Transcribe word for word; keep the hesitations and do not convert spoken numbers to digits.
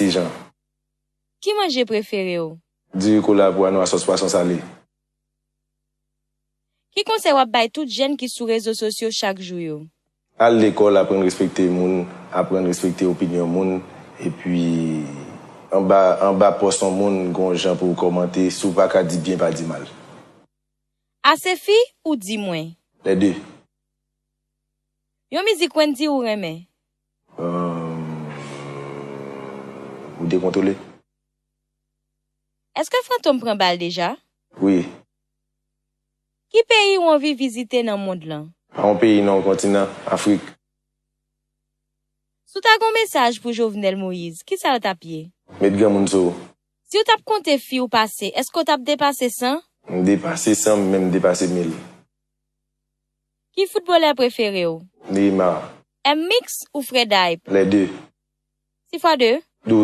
Ti Jan. Ki manje prefere w? Diri kola pou anou a sòs pwason sale. Ki konsèy w ap bay tout jèn ki sou rezo sosyo chak jou yo? Al lekòl, aprann respekte moun, aprann respekte opinyon moun, epi anba, anba pòs yon moun, gon jan pou w kòmante, si w pa ka di byen, pa di mal. Asefi ou di mwen? Lè de. Yon mizik Wendyy ou renmen? Ahn, ou dekontwole. Èske Fantom pran bal deja? Wi. Ki peyi ou anvi vizite nan mond lan? Pa yon peyi non, yon kontinan, Afrik. Si w ta gon mesaj pou Jovenel Moïse, kisa l t ap ye? Met granmoun sou ou. Si w t ap konte fi w pase, èske w t ap depase san? M depase san, m menm depase mil. Ki foutbolè prefere w? Neymar. M-Mix ou Fred Hype? Lè de. Six fois deux? Douz.